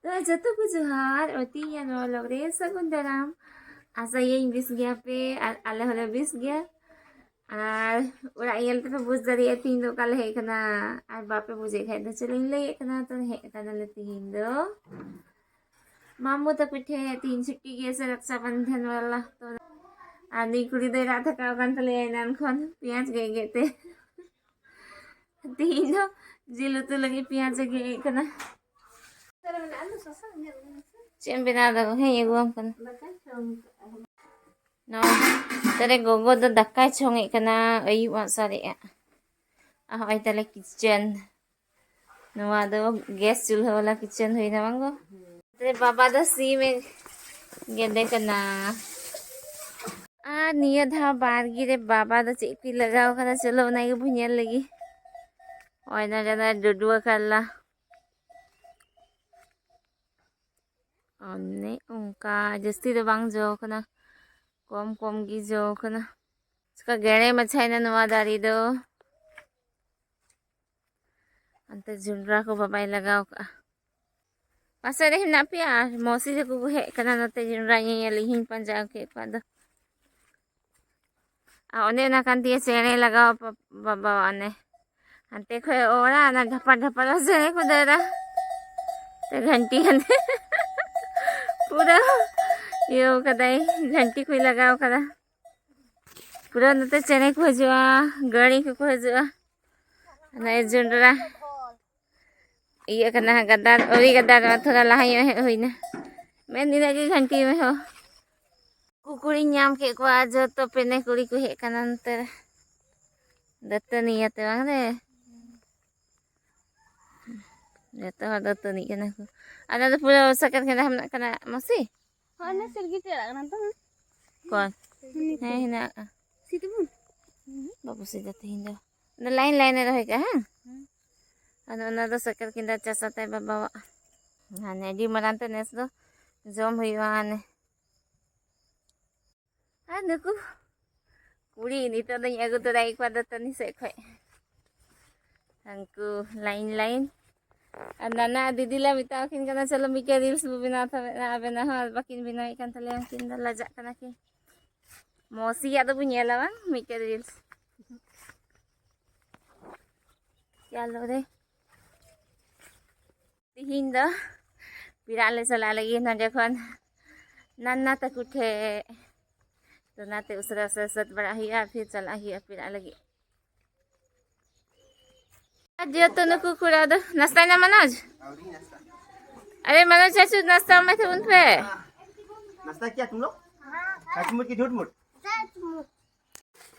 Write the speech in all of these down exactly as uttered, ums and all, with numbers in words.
ᱛᱚ ᱡᱚᱛᱚ ᱠᱚ ᱡᱚᱦᱟᱨ, ᱚᱛᱤᱧᱟ ᱱᱚᱣᱟ vlog ᱨᱮ ᱥᱟᱹᱜᱩᱱ ᱫᱟᱨᱟᱢ᱾ ᱟᱥᱟᱭᱟᱹᱧ ᱵᱮᱥ ᱜᱮᱭᱟ ᱯᱮ ᱟᱨ ᱟᱞᱮ ᱦᱚᱸᱞᱮ ᱵᱮᱥ ᱜᱮᱭᱟ᱾ ᱟᱨ ᱚᱲᱟᱜ ᱧᱮᱞ ᱛᱮᱯᱮ ᱵᱩᱡᱽ ᱫᱟᱲᱮᱭᱟᱜᱼᱟ ᱛᱤᱦᱤᱧ ᱫᱚ ᱚᱠᱟ ᱞᱮ ᱦᱮᱡ ᱟᱠᱟᱱᱟ᱾ ᱟᱨ ᱵᱟᱯᱮ ᱵᱩᱡᱮᱫ ᱠᱷᱟᱡ ᱫᱚ ᱪᱚᱞᱚᱧ ᱞᱟᱹᱭᱮᱫ ᱠᱟᱱᱟ᱾ ᱛᱚ ᱦᱮᱡ ᱟᱠᱟᱱᱟᱞᱮ ᱛᱤᱦᱤᱧ ᱫᱚ ᱢᱟᱢᱩ ᱛᱟᱠᱚ ᱴᱷᱮᱡ᱾ ᱛᱤᱦᱤᱧ ᱪᱷᱩᱴᱤ ᱜᱮᱭᱟ ᱥᱮ ᱨᱟᱠᱥᱟ ᱵᱟᱱᱫᱷᱚᱱ ᱣᱟᱞᱟ᱾ ᱛᱚ ᱟᱨ ᱱᱩᱭ ᱠᱩᱲᱤ ᱫᱚᱭ ᱨᱟᱜ ᱛᱷᱟᱠᱟᱣ ᱟᱠᱟᱱ ᱛᱟᱞᱮᱭᱟ ᱮᱱᱟᱱ ᱠᱷᱚᱱ ᱯᱮᱸᱭᱟᱡᱽ ᱜᱮᱫ ᱜᱮᱫ ᱛᱮ᱾ ᱛᱤᱦᱤᱧ ᱫᱚ ᱡᱤᱞ ᱩᱛᱩ ᱞᱟᱹᱜᱤᱫ ᱯᱮᱸᱭᱟᱡᱽ ᱮ ᱜᱮᱫ ᱮᱫ ᱠᱟᱱᱟ᱾ ᱪᱮᱫ ᱮᱢ ᱵᱮᱱᱟᱣ ᱫᱟ? ᱦᱮᱸ, ᱟᱹᱜᱩᱣᱟᱢ ᱠᱟᱱᱟ᱾ ᱱᱚᱣᱟ ᱛᱮᱨᱮ ᱜᱚᱜᱚ ᱫᱚ ᱫᱟᱠᱟᱭ ᱪᱷᱚᱝ ᱮᱫ ᱠᱟᱱᱟ, ᱟᱹᱭᱩᱵ ᱟᱜ ᱥᱟᱨᱮᱡ ᱟᱜ᱾ ᱟᱨ ᱦᱚᱸᱜᱼᱚᱭ ᱛᱟᱞᱮ ᱠᱤᱪᱮᱱ, ᱱᱚᱣᱟ ᱫᱚ ᱜᱮᱥ ᱪᱩᱞᱦᱟᱹ ᱣᱟᱞᱟ ᱠᱤᱪᱮᱱ ᱦᱩᱭᱱᱟ ᱵᱟᱝ ᱜᱚ? ᱛᱮᱨᱮ ᱵᱟᱵᱟ ᱫᱚ ᱥᱤᱢ ᱮ ᱜᱮᱫᱮ ᱠᱟᱱᱟ᱾ ᱟᱨ ᱱᱤᱭᱟᱹ ᱫᱷᱟᱣ ᱵᱟᱲᱜᱮ ᱨᱮ ᱵᱟᱵᱟ ᱫᱚ ᱪᱮᱫ ᱠᱚᱭ ᱞᱟᱜᱟᱣ ᱠᱟᱫᱟ, ᱪᱚᱞᱚ ᱚᱱᱟ ᱜᱮᱵᱚ ᱧᱮᱞ ᱞᱮᱜᱮ᱾ ᱱᱚᱜᱼᱚᱭ ᱱᱚᱰᱮ ᱫᱚ ᱰᱩᱰᱩᱣᱟᱹ ᱠᱟᱨᱞᱟ᱾ ᱚᱱᱮ ᱚᱱᱠᱟ ᱡᱟᱹᱥᱛᱤ ᱫᱚ ᱵᱟᱝ ᱡᱚ ᱠᱟᱱᱟ, ᱠᱚᱢ ᱠᱚᱢ ᱜᱮ ᱡᱚ ᱠᱟᱱᱟ᱾ ᱪᱮᱠᱟ ᱜᱮᱲᱮ ᱢᱟᱪᱷᱟᱭᱮᱱᱟ ᱱᱚᱣᱟ ᱫᱟᱨᱮ ᱫᱚ᱾ ᱚᱱᱛᱮ ᱡᱚᱸᱰᱨᱟ ᱠᱚ ᱵᱟᱵᱟᱭ ᱞᱟᱜᱟᱣ ᱠᱟᱜᱼᱟ᱾ ᱯᱟᱥᱮ ᱨᱮ ᱦᱮᱱᱟᱜ ᱯᱮᱭᱟ ᱟᱨ ᱢᱚᱥᱤ ᱛᱟᱠᱚ ᱠᱚ ᱦᱮᱡ ᱠᱟᱱᱟ ᱱᱚᱛᱮ ᱡᱚᱸᱰᱨᱟ ᱧᱮᱧᱮᱞ᱾ ᱤᱧ ᱦᱚᱧ ᱯᱟᱸᱡᱟ ᱟᱹᱜᱩ ᱠᱮᱫ ᱠᱚᱣᱟ ᱟᱫᱚ᱾ ᱟᱨ ᱚᱱᱮ ᱚᱱᱟ ᱠᱟᱱ ᱛᱤᱧᱟᱹ ᱪᱮᱬᱮ ᱞᱟᱜᱟᱣ ᱵᱟ-, ᱵᱟᱵᱟ ᱚᱱᱮ᱾ ᱦᱟᱱᱛᱮ ᱠᱷᱚᱡ ᱚᱲᱟᱜ ᱚᱱᱟ ᱰᱷᱟᱯᱟ ᱰᱷᱟᱯᱟ ᱞᱟ ᱪᱮᱬᱮ ᱠᱚ ᱫᱟᱹᱲᱟ᱾ ᱛᱮ ᱜᱷᱟᱱᱴᱤ ᱦᱟᱱᱮ ᱯᱩᱨᱟᱹ ᱤᱭᱟᱹ ᱠᱟᱫᱟᱭ, ᱜᱷᱟᱱᱴᱤ ᱠᱚᱭ ᱞᱟᱜᱟᱣ ᱠᱟᱫᱟ᱾ ᱯᱩᱨᱟᱹ ᱱᱚᱛᱮ ᱪᱮᱬᱮ ᱠᱚ ᱦᱤᱡᱩᱜᱼᱟ, ᱜᱟᱹᱲᱤ ᱠᱚᱠᱚ ᱦᱤᱡᱩᱜᱼᱟ᱾ ᱚᱱᱮ ᱡᱚᱸᱰᱨᱟ ᱤᱭᱟᱹ ᱠᱟᱱᱟ, ᱜᱟᱫᱟᱨ, ᱟᱹᱣᱨᱤ ᱜᱟᱫᱟᱨ, ᱛᱷᱚᱲᱟ ᱞᱟᱦᱟ ᱧᱚᱜ ᱦᱮᱡ ᱦᱩᱭᱱᱟ᱾ ᱢᱮᱱ ᱤᱱᱟᱹᱜ ᱜᱮ ᱜᱷᱟᱱᱴᱤ ᱢᱮ ᱦᱚᱸ᱾ ᱠᱩ ᱠᱩᱲᱤᱧ ᱧᱟᱢ ᱠᱮᱫ ᱠᱚᱣᱟ, ᱡᱚᱛᱚ ᱯᱮᱱᱮ ᱠᱩᱲᱤ ᱠᱚ ᱦᱮᱡ ᱠᱟᱱᱟ ᱱᱚᱛᱮ ᱨᱮ᱾ ᱫᱟᱹᱛᱟᱹᱱᱤ ᱤᱭᱟᱹᱛᱮ ᱵᱟᱝ ᱨᱮ? ᱡᱚᱛᱚ ᱦᱚᱲ ᱫᱟᱹᱛᱟᱹᱱᱤᱜ ᱠᱟᱱᱟ ᱠᱚ᱾ ᱟᱞᱮ ᱫᱚ ᱯᱩᱨᱟᱹ ᱥᱟᱠᱟᱨ ᱠᱮᱸᱫᱟ ᱦᱮᱱᱟᱜ ᱠᱟᱱᱟ ᱢᱟᱹᱥᱤ᱾ ᱦᱚᱸ, ᱚᱱᱟ ᱥᱤᱞᱜᱤ ᱛᱮ ᱟᱲᱟᱜ ᱠᱟᱱᱟ ᱛᱚ᱾ ᱠᱚᱱ? ᱦᱮᱸ, ᱦᱮᱱᱟᱜᱼᱟ᱾ ᱥᱤᱛᱩᱝ? ᱵᱟᱵᱩ ᱥᱤᱫᱟ ᱛᱮᱦᱮᱧ ᱫᱚ᱾ ᱚᱱᱟ line line ᱮ ᱨᱚᱦᱚᱭ ᱠᱟᱜᱼᱟ, ᱦᱮᱸ? ᱦᱩᱸ᱾ ᱟᱫᱚ ᱚᱱᱟ ᱫᱚ ᱥᱟᱠᱟᱨ ᱠᱮᱸᱫᱟ ᱪᱟᱥᱟ ᱛᱟᱭ ᱵᱟᱵᱟᱣᱟᱜ᱾ ᱦᱟᱱᱮ ᱟᱹᱰᱤ ᱢᱟᱨᱟᱝ ᱛᱮ ᱱᱮᱥ ᱫᱚ ᱡᱚᱢ ᱦᱩᱭᱩᱜᱼᱟ, ᱦᱟᱱᱮ᱾ ᱟᱨ ᱱᱩᱠᱩ ᱠᱩᱲᱤ ᱱᱤᱛᱚᱜ ᱫᱚᱧ ᱟᱹᱜᱩ ᱛᱚᱨᱟᱭᱮᱫ ᱠᱚᱣᱟ ᱫᱟᱹᱛᱟᱹᱱᱤ ᱥᱮᱫ ᱠᱷᱚᱡ᱾ ᱦᱟᱱᱠᱩ line line᱾ ᱟᱨ ᱱᱟᱱᱟ ᱟᱨ ᱫᱤᱫᱤ ᱞᱮ ᱢᱮᱛᱟ ᱠᱤᱱ ᱠᱟᱱᱟ, ᱪᱚᱞᱚ ᱢᱤᱫᱴᱮᱡ reels ᱵᱚ ᱵᱮᱱᱟᱣ ᱛᱟᱵᱮᱱᱟ, ᱟᱵᱮᱱᱟᱜ ᱦᱚᱸ᱾ ᱟᱨ ᱵᱟᱹᱠᱤᱱ ᱵᱮᱱᱟᱣᱮᱫ ᱠᱟᱱ ᱛᱟᱞᱮᱭᱟ, ᱩᱱᱠᱤᱱ ᱫᱚ ᱞᱟᱡᱟᱜ ᱠᱟᱱᱟ ᱠᱤᱱ᱾ ᱢᱚᱥᱤᱭᱟᱜ ᱫᱚᱵᱚ ᱧᱮᱞᱟ ᱵᱟᱝ, ᱢᱤᱫᱴᱮᱡ reels᱾ ᱪᱟᱞᱚ ᱨᱮ, ᱛᱤᱦᱤᱧ ᱫᱚ ᱯᱮᱲᱟᱜ ᱞᱮ ᱪᱟᱞᱟᱜ ᱞᱟᱹᱜᱤᱫ ᱱᱚᱸᱰᱮ ᱠᱷᱚᱱ ᱱᱟᱱᱟ ᱛᱟᱠᱚ ᱴᱷᱮᱡ᱾ ᱛᱚ ᱚᱱᱟᱛᱮ ᱩᱥᱟᱹᱨᱟ ᱩᱥᱟᱹᱨᱟ ᱥᱟᱹᱛ ᱵᱟᱲᱟᱜ ᱦᱩᱭᱩᱜᱼᱟ, ᱯᱷᱤᱨ ᱪᱟᱞᱟᱜ ᱦᱩᱭᱩᱜᱼᱟ ᱯᱮᱲᱟᱜ ᱞᱟᱹᱜᱤᱫ᱾ ᱟᱨ ᱡᱚᱛᱚ ᱱᱩᱠᱩ ᱠᱚᱲᱟ ᱫᱚ ᱱᱟᱥᱛᱟᱭ ᱱᱟ ᱢᱟᱱᱳᱡᱽ? ᱟᱨᱮ ᱢᱟᱱᱳᱡᱽ ᱪᱟᱪᱩ, ᱱᱟᱥᱛᱟ ᱮᱢᱟᱭ ᱛᱟᱵᱚᱱ ᱯᱮ᱾ नाश्ता किया तुम लोग? सचमुच की झूठ मूठ?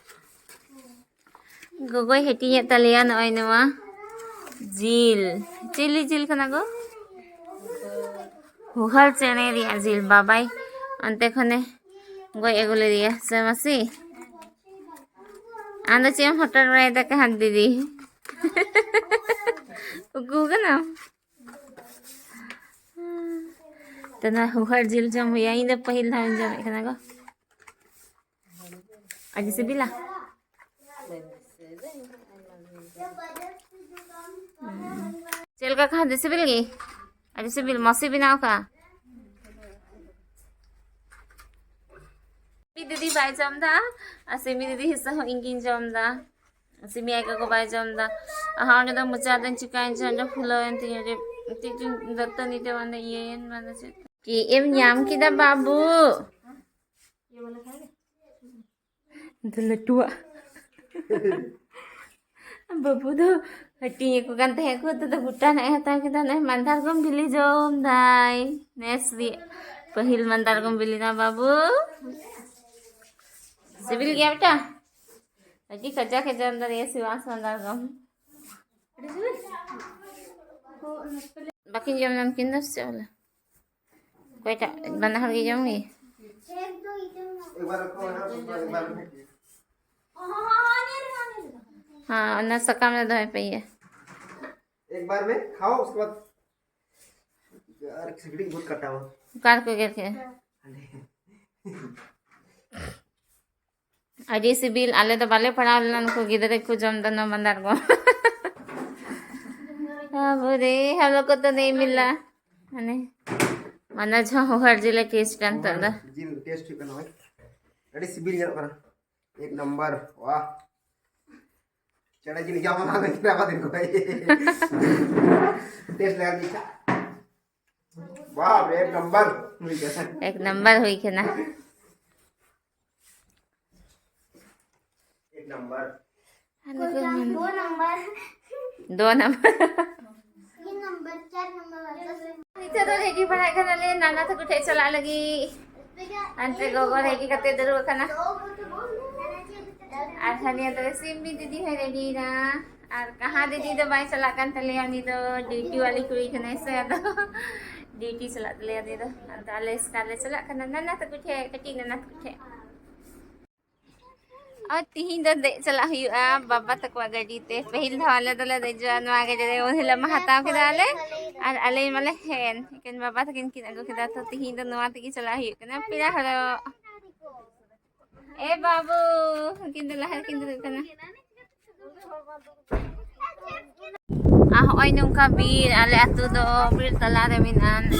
ᱜᱚᱜᱚᱭ ᱦᱟᱹᱴᱤᱧᱮᱫ ᱛᱟᱞᱮᱭᱟ ᱱᱚᱜᱼᱚᱭ ᱱᱚᱣᱟ ᱡᱤᱞ᱾ ᱪᱤᱞᱤ ᱡᱤᱞ ᱠᱟᱱᱟ ᱜᱚ? ᱦᱩᱦᱟᱨ ᱪᱮᱬᱮ ᱨᱮᱭᱟᱜ ᱡᱤᱞ᱾ ᱵᱟᱵᱟᱭ ᱚᱱᱛᱮ ᱠᱷᱚᱱᱮ ᱜᱚᱡ ᱟᱹᱜᱩ ᱞᱮᱫᱮᱭᱟ᱾ ᱥᱮ ᱢᱟᱹᱥᱤ, ᱟᱢ ᱫᱚ ᱪᱮᱫ ᱮᱢ ᱦᱚᱴᱚᱨ ᱵᱟᱲᱟᱭᱮᱫᱟ ᱠᱟᱦᱟᱱ ᱫᱤᱫᱤ? ᱩᱠᱩ ᱠᱟᱱᱟᱢ? ᱛᱮ ᱱᱚᱣᱟ ᱦᱩᱦᱟᱨ ᱡᱤᱞ ᱡᱚᱢ ᱦᱩᱭᱩᱜᱼᱟ᱾ ᱤᱧ ᱫᱚ ᱯᱟᱹᱦᱤᱞ ᱫᱷᱟᱣ ᱤᱧ ᱡᱚᱢᱮᱫ ᱠᱟᱱᱟ ᱜᱚ᱾ ᱟᱹᱰᱤ ᱥᱤᱵᱤᱞᱟ᱾ ᱪᱮᱫ ᱞᱮᱠᱟ ᱠᱟᱦᱟᱱ ᱫᱤ, ᱥᱤᱵᱤᱞ ᱜᱮ? ᱟᱹᱰᱤ ᱥᱤᱵᱤᱞ, ᱢᱟᱹᱥᱤ ᱵᱮᱱᱟᱣ ᱠᱟᱜᱼᱟ᱾ ᱢᱤᱫ ᱫᱤᱫᱤ ᱵᱟᱭ ᱡᱚᱢ ᱫᱟ, ᱟᱨ ᱥᱤᱢᱤ ᱫᱤᱫᱤ ᱦᱤᱥᱟᱹ ᱦᱚᱸ ᱤᱧ ᱜᱤᱧ ᱡᱚᱢ ᱫᱟ᱾ ᱥᱤᱢᱤ ᱟᱡ ᱜᱚᱜᱚ ᱵᱟᱭ ᱡᱚᱢ ᱫᱟ᱾ ᱟᱨ ᱚᱸᱰᱮ ᱫᱚ ᱢᱚᱪᱟ ᱫᱚᱧ ᱪᱤᱠᱟᱹᱭᱮᱱ ᱪᱚ, ᱚᱸᱰᱮ ᱯᱷᱩᱞᱟᱹᱣᱮᱱ ᱛᱤᱧᱟᱹ, ᱡᱮ ᱪᱮᱫ ᱪᱚᱧ ᱫᱟᱹᱛᱟᱹᱱᱤ ᱛᱮ ᱵᱟᱝ ᱫᱚ ᱤᱭᱟᱹᱭᱮᱱ, ᱵᱟᱝ ᱫᱚ ᱪᱮᱫ᱾ ᱪᱮᱫ ᱮᱢ ᱧᱟᱢ ᱠᱮᱫᱟ ᱵᱟᱹᱵᱩ? ᱫᱚ ᱞᱟᱹᱴᱩᱣᱟᱜ᱾ ᱵᱟᱹᱵᱩ ᱫᱚ ᱦᱟᱹᱴᱤᱧ ᱟᱠᱚ ᱠᱟᱱ ᱛᱟᱦᱮᱸ ᱠᱚ, ᱛᱚ ᱫᱚ ᱜᱚᱴᱟ ᱱᱟᱜ ᱮ ᱦᱟᱛᱟᱣ ᱠᱮᱫᱟ᱾ ᱱᱚᱜᱼᱚᱭ ᱢᱟᱱᱫᱟᱨ ᱜᱚᱢ ᱵᱤᱞᱤ ᱡᱚᱢ ᱫᱟᱭ᱾ ᱱᱮᱥ ᱨᱮᱭᱟᱜ ᱯᱟᱹᱦᱤᱞ ᱢᱟᱱᱫᱟᱨ ᱜᱚᱢ ᱵᱤᱞᱤ ᱱᱟ ᱵᱟᱹᱵᱩ᱾ ᱥᱤᱵᱤᱞ ᱜᱮᱭᱟ ᱵᱮᱴᱟ? ᱟᱹᱰᱤ ᱠᱟᱡᱟᱠ ᱮ ᱡᱚᱢ ᱫᱟᱲᱮᱭᱟᱜᱼᱟ ᱥᱤᱣᱟᱥ ᱢᱟᱱᱫᱟᱨ ᱜᱚᱢ᱾ ᱵᱟᱹᱠᱤᱱ ᱡᱚᱢ ᱧᱟᱢ ᱠᱤᱱ ᱫᱚ ᱥᱮ ᱵᱚᱞᱮ? ᱚᱠᱚᱭᱴᱟᱜ ᱵᱟᱱᱟ ᱦᱚᱲ ᱜᱮ ᱡᱚᱢ ᱜᱮ? एक बार रखो, है ना, एक बार में। हाँ, ᱚᱱᱟ ᱥᱟᱠᱟᱢ ᱨᱮ ᱫᱚᱦᱚᱭ ᱯᱮ ᱤᱭᱟᱹ᱾ एक बार में खाओ, उसके बाद। यार, सिगड़ी बहुत कटा हुआ। ᱚᱠᱟ ᱨᱮᱠᱚ ᱜᱮᱨ ᱠᱮᱫᱟ? ᱟᱹᱰᱤ ᱥᱤᱵᱤᱞ, ᱟᱞᱮ ᱫᱚ ᱵᱟᱞᱮ ᱯᱟᱲᱟᱣ ᱞᱮᱱᱟ, ᱱᱩᱠᱩ ᱜᱤᱫᱽᱨᱟᱹ ᱠᱚ ᱡᱚᱢ ᱫᱟ ᱱᱚᱣᱟ ᱢᱟᱱᱫᱟᱨ ᱜᱚᱢ᱾ ᱟᱵᱚ ᱨᱮ ᱦᱟᱞᱚ ᱠᱚ ᱛᱚ ᱱᱮᱭ ᱢᱤᱞᱟ᱾ ᱢᱟᱱᱮ ᱢᱟᱱᱟ ᱡᱷᱚ ᱦᱚᱦᱟᱨ ᱡᱤᱞᱮ ᱴᱮᱥᱴ ᱠᱟᱱ ᱛᱚ ᱫᱚ᱾ ᱡᱤᱞ ᱴᱮᱥᱴ ᱦᱩᱭᱩᱜ ᱠᱟᱱᱟ ᱵᱷᱟᱭ᱾ ᱟᱹᱰᱤ ᱥᱤᱵᱤᱞ ᱧᱮᱞᱚᱜ ᱠᱟᱱᱟ᱾ ᱮᱠ ᱱᱟᱢᱵᱟᱨ᱾ ᱣᱟᱦ᱾ ᱪᱮᱬᱮ ᱡᱤᱞ ᱡᱚᱢ ᱚᱱᱟ ᱫᱚ ᱪᱮᱫᱟᱜ ᱵᱟᱹᱫᱤᱱ ᱠᱚ ᱴᱮᱥᱴ ᱞᱮᱜᱟ ᱢᱤᱫ ᱫᱷᱟᱣ᱾ ᱵᱟᱯ ᱨᱮ, ᱮᱠ ᱱᱟᱢᱵᱟᱨ᱾ ᱮᱠ ᱱᱟᱢᱵᱟᱨ ᱦᱩᱭ ᱠᱟᱱᱟ᱾ ᱮᱠ ᱱᱟᱢᱵᱟᱨ᱾ ᱟᱨ ᱱᱩᱠᱩ ᱠᱚᱭᱠᱟᱱ ᱢᱮᱱ- ᱫᱩ ᱱᱟᱢᱵᱟᱨ᱾ ᱫᱩ ᱱᱟᱢᱵᱟᱨ᱾ ᱛᱤᱱ ᱱᱟᱢᱵᱟᱨ, ᱪᱟᱨ ᱱᱟᱢᱵᱟᱨ, ᱫᱚᱥ ᱱᱟᱢᱵᱟᱨ᱾ ᱱᱤᱛᱚᱜ ᱫᱚ ᱨᱮᱰᱤ ᱵᱟᱲᱟᱜ ᱠᱟᱱᱟᱞᱮ ᱱᱟᱱᱟ ᱛᱟᱠᱚ ᱴᱷᱮᱡ ᱪᱟᱞᱟᱜ ᱞᱟᱹᱜᱤᱫ᱾ ᱟᱱᱛᱮ ᱜᱚᱜᱚ ᱨᱮᱰᱤ ᱠᱟᱛᱮ ᱫᱩᱲᱩᱵ ᱟᱠᱟᱱᱟ᱾ ᱟᱨ ᱦᱟᱹᱱᱤ ᱫᱚ ᱥᱤᱢᱵᱤ ᱫᱤᱫᱤ ᱦᱚᱸᱭ ᱨᱮᱰᱤᱭᱮᱱᱟ᱾ ᱟᱨ ᱠᱟᱦᱟᱸ ᱫᱤᱫᱤ ᱫᱚ ᱵᱟᱭ ᱪᱟᱞᱟᱜ ᱠᱟᱱ ᱛᱟᱞᱮᱭᱟ, ᱩᱱᱤ ᱫᱚ ᱰᱤᱭᱩᱴᱤ ᱣᱟᱞᱤ ᱠᱩᱲᱤ ᱠᱟᱱᱟᱭ ᱥᱮ, ᱟᱫᱚ ᱰᱤᱭᱩᱴᱤ ᱪᱟᱞᱟᱜ ᱛᱟᱞᱮᱭᱟ ᱩᱱᱤ ᱫᱚ᱾ ᱟᱫᱚ ᱟᱞᱮ ᱮᱥᱠᱟᱨ ᱞᱮ ᱪᱟᱞᱟᱜ ᱠᱟᱱᱟ ᱱᱟᱱᱟ ᱛᱟᱠᱚ ᱴᱷᱮᱡ, ᱠᱟᱹᱴᱤᱡ ᱱᱟᱱᱟ ᱛᱟᱠᱚ ᱴᱷᱮᱡ᱾ ᱟᱨ ᱛᱤᱦᱤᱧ ᱫᱚ ᱫᱮᱡ ᱪᱟᱞᱟᱜ ᱦᱩᱭᱩᱜᱼᱟ ᱵᱟᱵᱟ ᱛᱟᱠᱚᱣᱟᱜ ᱜᱟᱹᱰᱤ ᱛᱮ᱾ ᱯᱟᱹᱦᱤᱞ ᱫᱷᱟᱣ ᱟᱞᱮ ᱫᱚᱞᱮ ᱫᱮᱡᱚᱜᱼᱟ ᱱᱚᱣᱟ ᱜᱟᱹᱰᱤ ᱨᱮ, ᱩᱱ ᱦᱤᱞᱳᱜ ᱢᱟ ᱦᱟᱛᱟᱣ ᱠᱮᱫᱟ ᱞᱮ, ᱟᱨ ᱟᱞᱮ ᱢᱟᱞᱮ ᱦᱮᱡ ᱮᱱ, ᱮᱠᱮᱱ ᱵᱟᱵᱟ ᱛᱟᱹᱠᱤᱱ ᱠᱤᱱ ᱟᱹᱜᱩ ᱠᱮᱫᱟ᱾ ᱛᱚ ᱛᱤᱦᱤᱧ ᱫᱚ ᱱᱚᱣᱟ ᱛᱮᱜᱮ ᱪᱟᱞᱟᱜ ᱦᱩᱭᱩᱜ ᱠᱟᱱᱟ ᱯᱮᱲᱟ ᱦᱚᱲᱚᱜ᱾ ᱮ ᱵᱟᱹᱵᱩ, ᱩᱱᱠᱤᱱ ᱫᱚ ᱞᱟᱦᱟ ᱨᱮᱠᱤᱱ ᱫᱩᱲᱩᱵ ᱠᱟᱱᱟ᱾ ᱟᱨ ᱦᱚᱸᱜᱼᱚᱭ ᱱᱚᱝᱠᱟ ᱵᱤᱨ, ᱟᱞᱮ ᱟᱹᱛᱩ ᱫᱚ ᱵᱤᱨ ᱛᱟᱞᱟ ᱨᱮ ᱢᱮᱱᱟᱜᱼᱟ᱾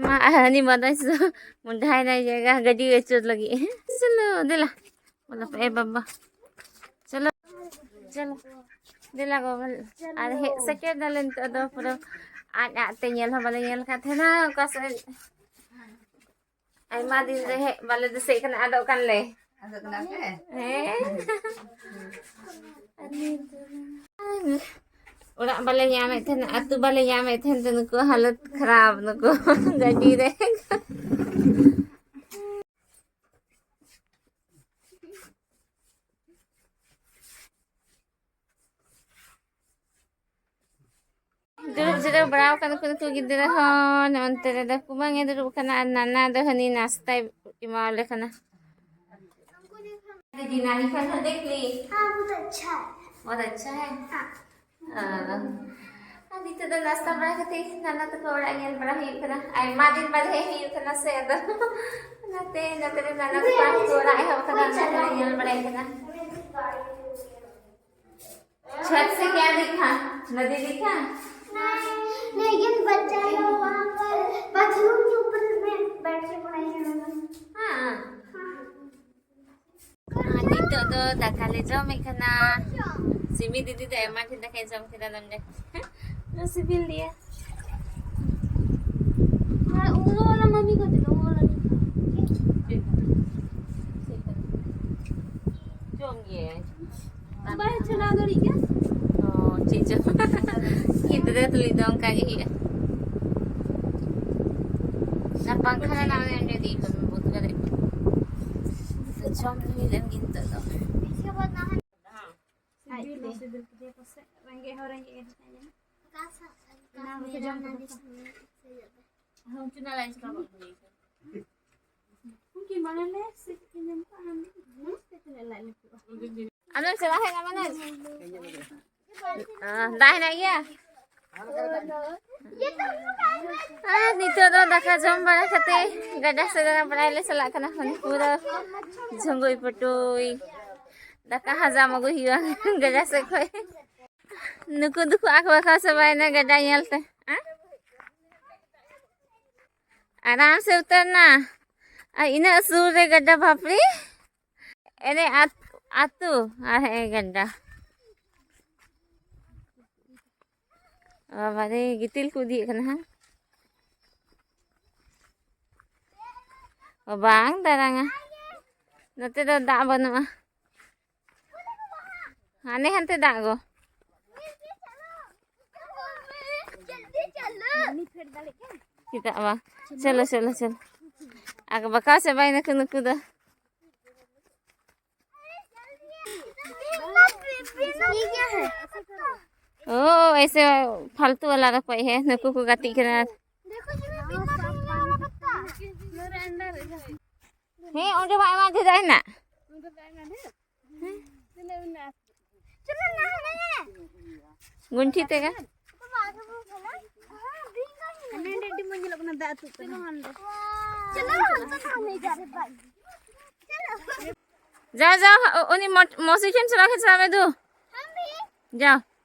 ᱢᱟ, ᱦᱟᱹᱱᱤ ᱢᱟᱫᱟᱭ ᱥᱩᱫᱷᱩ ᱢᱩᱸᱰᱷᱟᱭᱱᱟᱭ ᱡᱟᱭᱜᱟ ᱜᱟᱹᱰᱤ ᱟᱹᱪᱩᱨ ᱞᱟᱹᱜᱤᱫ᱾ ᱪᱚᱞᱚ, ᱫᱮᱞᱟ, ᱵᱚᱞᱚ ᱯᱮ, ᱮ ᱵᱟᱵᱟ᱾ ᱪᱚᱞᱚ, ᱪᱚᱞᱚ, ᱫᱮᱞᱟ ᱜᱚ, ᱵᱚᱞ-, ᱟᱨ ᱦᱮᱡ ᱥᱮᱴᱮᱨ ᱱᱟᱞᱮ ᱱᱤᱛᱚᱜ ᱫᱚ ᱯᱩᱨᱟᱹ ᱟᱡ ᱟᱡ ᱛᱮ ᱧᱮᱞ ᱦᱚᱸ ᱵᱟᱞᱮ ᱧᱮᱞ ᱠᱟᱫ ᱛᱟᱦᱮᱱᱟ ᱚᱠᱟ ᱥᱮᱫ᱾ ᱟᱭᱢᱟ ᱫᱤᱱ ᱨᱮ ᱦᱮᱡ ᱵᱟᱞᱮ ᱫᱤᱥᱟᱹᱭᱮᱫ ᱠᱟᱱᱟ, ᱟᱫᱚᱜ ᱠᱟᱱ ᱞᱮ᱾ ᱟᱫᱚᱜ ᱠᱟᱱᱟ ᱯᱮ? ᱦᱮᱸ᱾ ᱚᱲᱟᱜ ᱵᱟᱞᱮ ᱧᱟᱢᱮᱫ ᱛᱟᱦᱮᱱᱟ, ᱟᱹᱛᱩ ᱵᱟᱞᱮ ᱧᱟᱢᱮᱫ ᱛᱟᱦᱮᱱ ᱛᱮ ᱱᱩᱠᱩ ᱦᱟᱞᱚᱛ ᱠᱷᱟᱨᱟᱯ ᱱᱩᱠᱩ ᱜᱟᱹᱰᱤ ᱨᱮ᱾ ᱫᱩᱲᱩᱵ ᱡᱤᱨᱟᱹᱣ ᱵᱟᱲᱟ ᱟᱠᱟᱱᱟ ᱠᱚ ᱱᱩᱠᱩ ᱜᱤᱫᱽᱨᱟᱹ ᱦᱚᱸ᱾ ᱱᱚᱱᱛᱮ ᱨᱮᱫᱚ ᱠᱩᱢᱟᱹᱝ ᱮ ᱫᱩᱲᱩᱵ ᱟᱠᱟᱱᱟ ᱟᱨ ᱱᱟᱱᱟ ᱫᱚ ᱦᱟᱹᱱᱤ ᱱᱟᱥᱛᱟᱭ ᱮᱢᱟᱣᱟᱞᱮ ᱠᱟᱱᱟ᱾ दीदी, नानी का घर देख ली? हाँ, बहुत अच्छा है। बहुत अच्छा है? हाँ। हाँ। ᱟᱨ ᱱᱤᱛᱚᱜ ᱫᱚ ᱱᱟᱥᱛᱟ ᱵᱟᱲᱟ ᱠᱟᱛᱮ ᱱᱟᱱᱟ ᱛᱟᱠᱚ ᱚᱲᱟᱜ ᱧᱮᱞ ᱵᱟᱲᱟ ᱦᱩᱭᱩᱜ ᱠᱟᱱᱟ᱾ ᱟᱭᱢᱟ ᱫᱤᱱ ᱵᱟᱫ ᱦᱮᱡ ᱦᱩᱭᱩᱜ ᱠᱟᱱᱟ ᱥᱮ, ᱟᱫᱚ ᱱᱚᱛᱮ, ᱱᱚᱛᱮ ᱨᱮ ᱱᱟᱱᱟ ᱯᱟᱨᱠ ᱠᱚ ᱚᱲᱟᱜ ᱮᱦᱚᱵ ᱠᱟᱱᱟ, ᱚᱱᱟ ᱠᱚᱞᱮ ᱧᱮᱞ ᱵᱟᱲᱟᱭ ᱠᱟᱱᱟ᱾ छत से क्या दिखा? नदी दिखा? नहीं, लेकिन बच्चा लोग वहाँ पर पत्थरों के ऊपर में बैठ के पढ़ाई कर रहे हैं। हाँ। हाँ। ᱟᱨ ᱱᱤᱛᱚᱜ ᱫᱚ ᱫᱟᱠᱟ ᱞᱮ ᱡᱚᱢᱮᱫ ᱠᱟᱱᱟ᱾ ᱥᱤᱢᱤ ᱫᱤᱫᱤ ᱫᱚ ᱟᱭᱢᱟ ᱰᱷᱮᱨ ᱫᱟᱠᱟᱭ ᱡᱚᱢ ᱠᱮᱫᱟ ᱱᱚᱰᱮ᱾ ᱱᱚᱣᱟ ᱥᱤᱵᱤᱞ ᱞᱮᱭᱟ᱾ ᱟᱨ ᱩᱱ ᱫᱚ ᱚᱱᱟ ᱢᱟᱹᱢᱤ ᱠᱚ ᱛᱮᱫᱚ, ᱚᱱᱟ ᱡᱚᱢ ᱜᱮᱭᱟᱭ᱾ ᱵᱟᱭ ᱪᱟᱞᱟᱣ ᱫᱟᱲᱮᱭᱟᱜ ᱜᱮᱭᱟ᱾ ᱚ, ᱪᱮᱫ ᱪᱚ᱾ ᱜᱤᱫᱽᱨᱟᱹ ᱛᱩᱞᱩᱡ ᱫᱚ ᱚᱱᱠᱟ ᱜᱮ ᱦᱩᱭᱩᱜᱼᱟ᱾ ᱚᱱᱟ ᱯᱟᱝᱠᱷᱟ ᱨᱮᱱᱟᱜ ᱚᱱᱮ ᱚᱸᱰᱮ ᱤᱫᱤ ᱠᱚ ᱵᱚᱱᱫᱽ ᱠᱟᱛᱮ᱾ ᱡᱚᱢ ᱦᱩᱭ ᱞᱮᱱ ᱜᱮ ᱱᱤᱛᱚᱜ ᱫᱚ᱾ ᱟᱡ ᱛᱮ᱾ ᱨᱮᱸᱜᱮᱡ ᱦᱚᱸ ᱨᱮᱸᱜᱮᱡ ᱜᱮ ᱛᱟᱦᱮᱸ ᱞᱮᱱᱟ᱾ ᱚᱱᱟ ᱠᱚ ᱡᱚᱢ ᱠᱮᱫᱟ ᱠᱚ᱾ ᱩᱱᱠᱤᱱ ᱵᱟᱱᱟᱨ ᱞᱮ ᱥᱮ ᱪᱮᱫ ᱠᱤᱱ ᱡᱚᱢ ᱠᱟᱜᱼᱟ? ᱟᱢ ᱫᱚ ᱛᱤᱱᱟᱹᱜ ᱞᱟᱡ ᱞᱟᱹᱴᱩᱜᱼᱟ? ᱟᱢᱮᱢ ᱪᱟᱞᱟᱣ ᱦᱮᱡ ᱮᱱᱟ ᱢᱟᱱᱚᱡᱽ? ᱫᱟᱜ ᱦᱮᱱᱟᱜ ᱜᱮᱭᱟ? ᱟᱨ ᱱᱤᱛᱚᱜ ᱫᱚ ᱫᱟᱠᱟ ᱡᱚᱢ ᱵᱟᱲᱟ ᱠᱟᱛᱮ ᱜᱟᱰᱟ ᱥᱮᱫ ᱫᱟᱬᱟ ᱵᱟᱲᱟᱭ ᱞᱮ ᱪᱟᱞᱟᱜ ᱠᱟᱱᱟ᱾ ᱢᱟᱱᱮ ᱯᱩᱨᱟᱹ ᱡᱷᱟᱹᱝᱜᱩᱭ ᱯᱟᱹᱴᱩᱭ ᱫᱟᱠᱟ ᱦᱟᱡᱟᱢ ᱟᱹᱜᱩᱭ ᱦᱩᱭᱩᱜᱼᱟ ᱜᱟᱰᱟ ᱥᱮᱫ ᱠᱷᱚᱡ᱾ ᱱᱩᱠᱩ ᱫᱚᱠᱚ ᱟᱠᱵᱟᱠᱟᱣ ᱪᱟᱵᱟᱭᱮᱱᱟ ᱜᱟᱰᱟ ᱧᱮᱞ ᱛᱮ᱾ ᱦᱮᱸ? ᱟᱨᱟᱢ ᱥᱮ ᱩᱛᱟᱹᱨ ᱱᱟ᱾ ᱟᱨ ᱤᱱᱟᱹᱜ ᱥᱩᱨ ᱨᱮ ᱜᱟᱰᱟ, ᱵᱟᱯᱨᱮ᱾ ᱮᱱᱮ ᱟᱛ-, ᱟᱛᱳ ᱟᱨ ᱦᱮᱸ ᱜᱟᱰᱟ᱾ ᱵᱟᱵᱟ ᱨᱮ, ᱜᱤᱛᱤᱞ ᱠᱚ ᱤᱫᱤᱭᱮᱫ ᱠᱟᱱᱟ ᱦᱟᱸᱜ᱾ ᱚ, ᱵᱟᱝ ᱫᱟᱨᱟᱝᱟ᱾ ᱱᱚᱛᱮ ᱫᱚ ᱫᱟᱜ ᱵᱟᱹᱱᱩᱜᱼᱟ᱾ ᱦᱟᱱᱮ ᱦᱟᱱᱛᱮ ᱫᱟᱜ ᱜᱚ᱾ ᱪᱮᱫᱟᱜ ᱵᱟᱝ? ᱪᱚᱞᱚ, ᱪᱚᱞᱚ, ᱪᱚᱞᱚ᱾ ᱟᱠᱵᱟᱠᱟᱣ ᱪᱟᱵᱟᱭ ᱱᱟᱠᱚ ᱱᱩᱠᱩ ᱫᱚ᱾ ये क्या है? ओ, ऐसे फालतू वाला ᱨᱚᱠᱚᱡ ᱦᱮ, ᱱᱩᱠᱩ ᱠᱚ ᱜᱟᱛᱮᱜ ᱠᱟᱱᱟ᱾ देखो, ये भी पिंगा पिंगा वाला पत्ता। ᱦᱮᱸ, ᱚᱸᱰᱮ ᱢᱟ ᱟᱭᱢᱟ ᱰᱷᱮᱨ ᱦᱮᱱᱟᱜ᱾ ᱪᱚᱞᱚ ᱱᱟ, ᱦᱟᱱᱮ᱾ ᱜᱩᱱᱴᱷᱤ ᱛᱮᱜᱮ᱾ ᱦᱟᱱᱮ ᱚᱸᱰᱮ ᱟᱹᱰᱤ ᱢᱚᱡᱽ ᱧᱮᱞᱚᱜ ᱠᱟᱱᱟ ᱫᱟᱜ ᱟᱹᱛᱩᱜ ᱠᱟᱱᱟ᱾ चलो, हम तो खाने जा रहे भाई। चलो। जा, जा, उ-, उन्हीं मौस-, मौसी ठेन चला के चला मैं दू। हम भी। जा।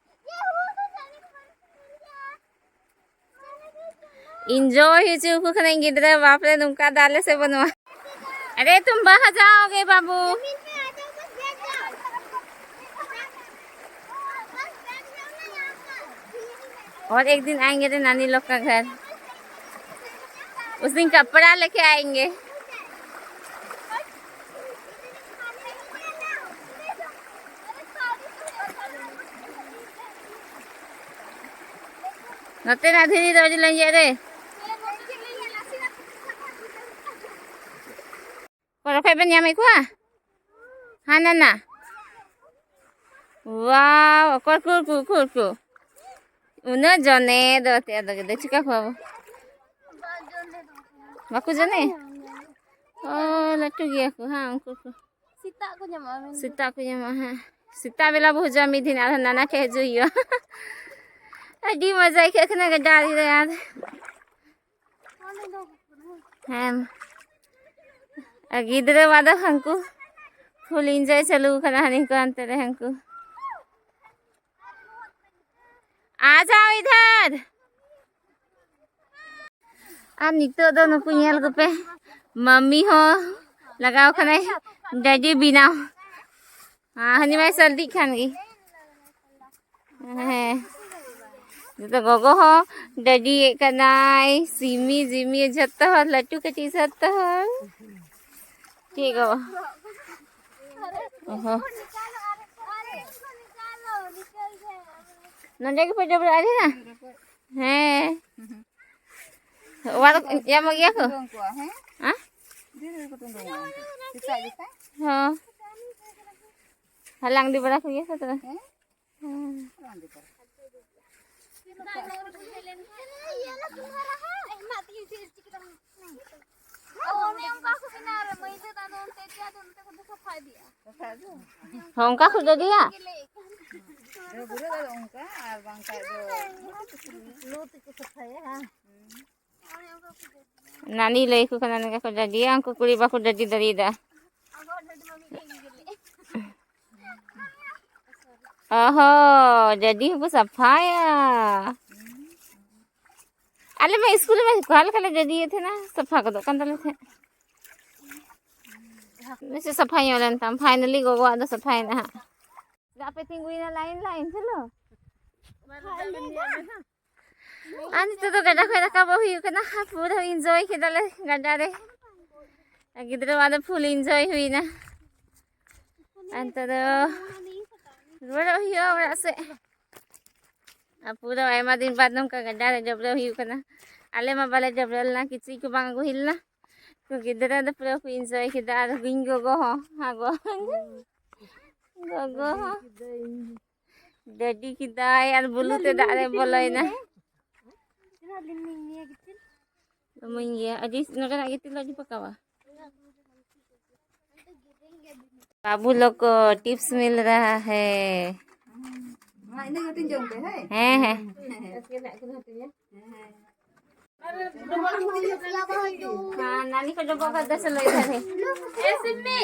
ये वो तो जाने को बंद कर दिया। Enjoy ᱦᱚᱪᱚ ᱟᱠᱚ ᱠᱟᱹᱱᱟᱹᱧ ᱜᱤᱫᱽᱨᱟᱹ, ᱵᱟᱯ ᱨᱮ, ᱱᱚᱝᱠᱟ ᱫᱚ ᱟᱞᱮ ᱥᱮᱫ ᱵᱟᱹᱱᱩᱜᱼᱟ᱾ अरे तुम बह जाओगे बाबू। जमीन पे आ जाओ, बस बैठ जाओ। बस बैठ जाओ ना यहाँ पर। और एक दिन आएंगे रे नानी लोग का घर, उस दिन कपड़ा लेके आएंगे। ᱱᱚᱛᱮᱱᱟᱜ ᱫᱷᱤᱨᱤ ᱫᱚ ᱟᱹᱰᱤ ᱞᱮᱸᱡᱮᱫ ᱨᱮ᱾ ᱚᱠᱚᱭ ᱨᱚᱠᱚᱡ ᱵᱮᱱ ᱧᱟᱢᱮᱫ ᱠᱚᱣᱟ? ᱦᱟᱱᱟ ᱱᱟ᱾ ᱣᱟᱣ, ᱚᱠᱚᱭ ᱠᱩ, ᱠᱩ, ᱠᱩ, ᱠᱩ᱾ ᱩᱱᱟᱹᱜ ᱡᱚᱱᱮ ᱫᱚ ᱮᱱᱛᱮᱫ ᱟᱫᱚ ᱜᱤᱫᱽᱨᱟᱹ ᱪᱤᱠᱟ ᱠᱚᱣᱟ ᱵᱚ? ᱵᱟᱠᱚ ᱡᱚᱱᱮ? ᱚ, ᱞᱟᱹᱴᱩ ᱜᱮᱭᱟ ᱠᱚ, ᱦᱮᱸ, ᱩᱱᱠᱩ ᱠᱚ᱾ ᱥᱮᱛᱟᱜ ᱠᱚ ᱧᱟᱢᱚᱜᱼᱟ, ᱢᱮᱱᱫᱚ᱾ ᱥᱮᱛᱟᱜ ᱠᱚ ᱧᱟᱢᱚᱜᱼᱟ, ᱦᱮᱸ᱾ ᱥᱮᱛᱟᱜ ᱵᱮᱞᱟ ᱵᱚ ᱦᱤᱡᱩᱜᱼᱟ, ᱢᱤᱫ ᱫᱤᱱ ᱟᱨᱦᱚᱸ ᱱᱟᱱᱟ ᱴᱷᱮᱡ ᱦᱤᱡᱩᱜ ᱦᱩᱭᱩᱜᱼᱟ᱾ ᱟᱹᱰᱤ ᱢᱚᱡᱟ ᱟᱹᱭᱠᱟᱹᱜ ᱠᱟᱱᱟ ᱜᱟᱰᱟ ᱟᱲᱮ ᱨᱮ ᱟᱨ᱾ ᱦᱮᱸ᱾ ᱟᱨ ᱜᱤᱫᱽᱨᱟᱹ ᱢᱟ ᱫᱚ ᱦᱟᱱᱠᱩ full enjoy ᱪᱟᱹᱞᱩ ᱠᱟᱱᱟ, ᱦᱟᱹᱱᱤ ᱠᱚ ᱦᱟᱱᱛᱮ ᱨᱮ ᱦᱟᱱᱠᱩ᱾ आ जाओ इधर। ᱟᱨ ᱱᱤᱛᱚᱜ ᱫᱚ ᱱᱩᱠᱩ ᱧᱮᱞ ᱠᱚᱯᱮ, ᱢᱟᱢᱤ ᱦᱚᱸ ᱞᱟᱜᱟᱣ ᱠᱟᱱᱟᱭ ᱰᱟᱹᱰᱤ ᱵᱮᱱᱟᱣ᱾ ᱦᱮᱸ, ᱦᱟᱹᱱᱤ ᱢᱟᱭ ᱥᱟᱹᱨᱫᱤᱜ ᱠᱷᱟᱱ ᱜᱮ᱾ ᱦᱮᱸ, ᱡᱚᱛᱚ ᱜᱚᱜᱚ ᱦᱚᱸ ᱰᱟᱹᱰᱤᱭᱮᱫ ᱠᱟᱱᱟᱭ, ᱥᱤᱢᱤ ᱡᱤᱢᱤ ᱡᱷᱚᱛᱚ ᱦᱚᱲ, ᱞᱟᱹᱴᱩ ᱠᱟᱹᱴᱤᱡ ᱡᱷᱚᱛᱚ ᱦᱚᱲ᱾ ᱪᱮᱫ ᱜᱚᱜᱚ? ᱚᱦᱚ᱾ ᱱᱚᱰᱮ ᱜᱮᱯᱮ ᱰᱟᱹᱵᱽᱨᱟᱹᱜᱼᱟ ᱱᱤᱭᱟᱹ? ᱦᱮᱸ᱾ ᱚᱣᱟᱨ ᱧᱟᱢᱚᱜ ᱜᱮᱭᱟ ᱠᱚ? ᱩᱰᱩᱝ ᱠᱚᱣᱟ, ᱦᱮᱸ? ᱦᱮᱸ? ᱫᱷᱤᱨᱤ ᱨᱮᱠᱚ ᱛᱩᱰᱩᱝᱚᱜᱼᱟ ᱩᱱᱠᱩ᱾ ᱥᱮᱛᱟᱜ ᱡᱚᱠᱷᱟᱡ᱾ ᱦᱚᱸ᱾ ᱦᱟᱞᱟᱝ ᱤᱫᱤ ᱵᱟᱲᱟ ᱠᱚᱜᱮᱭᱟ ᱠᱚ ᱛᱚᱵᱮ? ᱦᱮᱸ? ᱦᱮᱸ᱾ ᱦᱟᱞᱟᱝ ᱤᱫᱤ ᱠᱚᱣᱟ᱾ ᱚᱱᱮ ᱚᱱᱠᱟ ᱠᱚ ᱵᱮᱱᱟᱣ ᱨᱮ ᱢᱟᱹᱭᱞᱟᱹ ᱫᱟᱜ ᱫᱚ ᱚᱱᱛᱮ ᱤᱫᱤᱭᱟ, ᱟᱫᱚ ᱚᱱᱛᱮ ᱠᱷᱚᱱ ᱫᱚ ᱥᱟᱯᱷᱟ ᱤᱫᱤᱜᱼᱟ᱾ ᱥᱟᱯᱷᱟ ᱤᱫᱤᱜᱼᱟ? ᱦᱚᱸ, ᱚᱱᱠᱟ ᱠᱚ ᱰᱟᱹᱰᱤᱭᱟ? ᱜᱮᱞᱮ ᱟᱹᱭᱠᱟᱹᱣᱟ᱾ ᱰᱟᱹᱵᱽᱨᱟᱹ ᱫᱚ ᱚᱱᱠᱟ, ᱟᱨ ᱵᱟᱝᱠᱷᱟᱡ ᱫᱚ ᱞᱩ ᱛᱮᱠᱚ ᱥᱟᱯᱷᱟᱭᱟ, ᱦᱟᱝ? ᱦᱩᱸ᱾ ᱱᱟᱹᱱᱤ ᱞᱟᱹᱭ ᱟᱠᱚ ᱠᱟᱱᱟ, ᱱᱚᱝᱠᱟ ᱠᱚ ᱰᱟᱹᱰᱤᱭᱟ, ᱩᱱᱠᱩ ᱠᱩᱲᱤ ᱵᱟᱠᱚ ᱰᱟᱹᱰᱤ ᱫᱟᱲᱮᱭᱟᱫᱟ᱾ ᱚᱦᱚᱸ, ᱰᱟᱹᱰᱤ ᱦᱚᱸᱠᱚ ᱥᱟᱯᱷᱟᱭᱟ᱾ ᱟᱞᱮ ᱢᱟ ᱥᱠᱩᱞ ᱨᱮᱢᱟ ᱚᱠᱟ ᱞᱮᱠᱟ ᱞᱮ ᱰᱟᱹᱰᱤᱭᱮᱫ ᱛᱟᱦᱮᱱᱟ, ᱥᱟᱯᱷᱟ ᱜᱚᱫᱚᱜ ᱠᱟᱱ ᱛᱟᱞᱮ ᱛᱟᱦᱮᱸᱫ᱾ ᱱᱟᱥᱮ ᱥᱟᱯᱷᱟ ᱧᱚᱜ ᱞᱮᱱ ᱛᱟᱢ, finally ᱜᱚᱜᱚᱣᱟᱜ ᱫᱚ ᱥᱟᱯᱷᱟᱭᱮᱱᱟ ᱦᱟᱸᱜ᱾ ᱫᱟᱜ ᱯᱮ ᱛᱤᱸᱜᱩᱭᱮᱱᱟ, line line, ᱪᱚᱞᱚ᱾ ᱟᱨ ᱱᱤᱛᱚᱜ ᱫᱚ ᱜᱟᱰᱟ ᱠᱷᱚᱱ ᱨᱟᱠᱟᱵᱚᱜ ᱦᱩᱭᱩᱜ ᱠᱟᱱᱟ᱾ ᱯᱩᱨᱟᱹ enjoy ᱠᱮᱫᱟᱞᱮ ᱜᱟᱰᱟ ᱨᱮ᱾ ᱟᱨ ᱜᱤᱫᱽᱨᱟᱹ ᱢᱟ ᱫᱚ full enjoy ᱦᱩᱭᱱᱟ᱾ ᱟᱨ ᱱᱤᱛᱚᱜ ᱫᱚ ᱨᱩᱣᱟᱹᱲᱚᱜ ᱦᱩᱭᱩᱜᱼᱟ ᱚᱲᱟᱜ ᱥᱮᱫ᱾ ᱟᱨ ᱯᱩᱨᱟᱹ ᱟᱭᱢᱟ ᱫᱤᱱ ᱵᱟᱫᱽ ᱱᱚᱝᱠᱟ ᱜᱟᱰᱟ ᱨᱮ ᱡᱚᱵᱽᱨᱟᱹ ᱦᱩᱭᱩᱜ ᱠᱟᱱᱟ᱾ ᱟᱞᱮ ᱢᱟ ᱵᱟᱞᱮ ᱡᱚᱵᱽᱨᱟᱹ ᱞᱮᱱᱟ, ᱠᱤᱪᱨᱤᱡ ᱠᱚ ᱵᱟᱝ ᱟᱹᱜᱩ ᱦᱩᱭ ᱞᱮᱱᱟ᱾ ᱛᱚ ᱜᱤᱫᱽᱨᱟᱹ ᱫᱚ ᱯᱩᱨᱟᱹ ᱠᱚ enjoy ᱠᱮᱫᱟ᱾ ᱟᱨ ᱤᱧ ᱜᱚᱜᱚ ᱦᱚᱸ, ᱦᱮᱸ ᱜᱚ-, ᱜᱚᱜᱚ ᱦᱚᱸ ᱰᱟᱹᱰᱤ ᱠᱮᱫᱟᱭ ᱟᱨ ᱵᱩᱞᱩ ᱛᱮ ᱫᱟᱜ ᱨᱮ ᱵᱚᱞᱚᱭᱮᱱᱟ᱾ ᱤᱢᱟᱹᱧ ᱜᱮᱭᱟ, ᱟᱹᱰᱤ ᱱᱚᱰᱮᱱᱟᱜ ᱜᱤᱛᱤᱞ ᱫᱚ ᱟᱹᱰᱤ ᱯᱟᱠᱟᱣᱟ᱾ बाबू लोग को टिप्स मिल रहा है। ᱦᱮᱸ, ᱤᱱᱟᱹ ᱜᱮ ᱦᱟᱹᱴᱤᱧ ᱡᱚᱝ ᱯᱮ, ᱦᱳᱭ? ᱦᱮᱸ, ᱦᱮᱸ᱾ ᱦᱮᱸ᱾ ᱦᱮᱸ, ᱱᱟᱱᱤ ᱠᱚ ᱰᱚᱵᱚᱜ ᱠᱟᱜ ᱫᱚ ᱥᱮ ᱞᱟᱹᱭ ᱫᱟᱲᱮ᱾ ᱮ ᱥᱤᱢᱤ᱾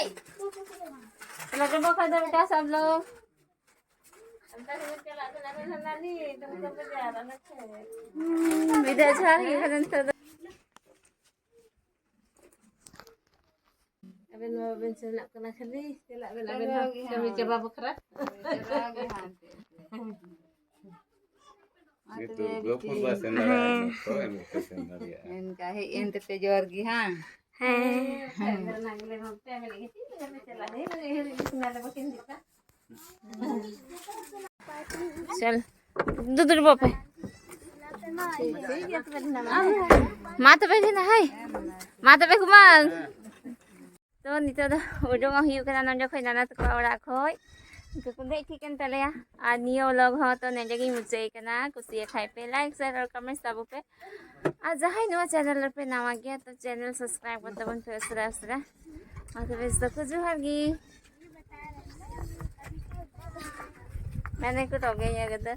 ᱪᱚᱞᱚ ᱰᱚᱵᱚᱜ ᱠᱟᱜ ᱫᱚ ᱵᱮᱴᱟ ᱥᱟᱵ ᱞᱳ᱾ ᱦᱩᱸ, ᱵᱤᱫᱟᱹ ᱡᱚᱦᱟᱨ ᱜᱮ ᱱᱤᱛᱚᱜ ᱫᱚ᱾ ᱟᱵᱮᱱ ᱢᱟ ᱵᱟᱵᱮᱱ ᱥᱮᱱᱚᱜ ᱠᱟᱱᱟ, ᱠᱷᱟᱹᱞᱤ ᱪᱟᱞᱟᱜ ᱵᱮᱱ ᱟᱵᱮᱱ ᱦᱚᱸ ᱠᱟᱹᱢᱤ ᱪᱟᱵᱟ ᱵᱟᱠᱷᱨᱟ᱾ ᱪᱟᱞᱟᱣ ᱜᱮ ᱦᱟᱱᱛᱮ᱾ ᱢᱟ ᱛᱚᱵᱮ ᱵᱤᱴᱤ᱾ ᱦᱮᱸ᱾ ᱮᱱᱠᱟ ᱦᱮᱡ ᱮᱱ ᱛᱮᱯᱮ ᱡᱚᱦᱟᱨ ᱜᱮ, ᱦᱟᱝ? ᱦᱮᱸ᱾ ᱦᱮᱸ᱾ ᱪᱚᱞ, ᱫᱩᱫᱩ ᱰᱚᱵᱚᱜ ᱯᱮ᱾ ᱢᱟ ᱛᱚᱵᱮ ᱠᱷᱟᱱ, ᱦᱳᱭ᱾ ᱢᱟ ᱛᱚᱵᱮ ᱠᱩᱢᱟᱹᱝ᱾ ᱛᱚ, ᱱᱤᱛᱚᱜ ᱫᱚ ᱩᱰᱩᱝᱚᱜ ᱦᱩᱭᱩᱜ ᱠᱟᱱᱟ ᱱᱚᱸᱰᱮ ᱠᱷᱚᱡ, ᱱᱟᱱᱟ ᱛᱟᱠᱚᱣᱟᱜ ᱚᱲᱟᱜ ᱠᱷᱚᱡ᱾ ᱩᱱᱠᱩ ᱠᱚ ᱫᱮᱡ ᱴᱷᱤᱠ ᱮᱱ ᱛᱟᱞᱮᱭᱟ᱾ ᱟᱨ ᱱᱤᱭᱟᱹ vlog ᱦᱚᱸ ᱛᱚ ᱱᱚᱸᱰᱮ ᱜᱤᱧ ᱢᱩᱪᱟᱹᱫ ᱠᱟᱱᱟ᱾ ᱠᱩᱥᱤᱭᱟᱜ ᱠᱷᱟᱡ ᱯᱮ like, share ᱟᱨ comments ᱛᱟᱵᱚ ᱯᱮ᱾ ᱟᱨ ᱡᱟᱦᱟᱸᱭ ᱱᱚᱣᱟ channel ᱨᱮᱯᱮ ᱱᱟᱣᱟ ᱜᱮᱭᱟ, ᱛᱚ channel subscribe ᱠᱟᱛᱮ ᱵᱚᱱ ᱯᱮ ᱩᱥᱟᱹᱨᱟ ᱩᱥᱟᱹᱨᱟ᱾ ᱢᱟ ᱛᱚᱵᱮ ᱡᱚᱛᱚ ᱠᱚ ᱡᱚᱦᱟᱨ ᱜᱮ᱾ ᱢᱮᱱᱮ ᱠᱚ ᱨᱚᱜᱮᱧ ᱟᱠᱟᱫᱟ᱾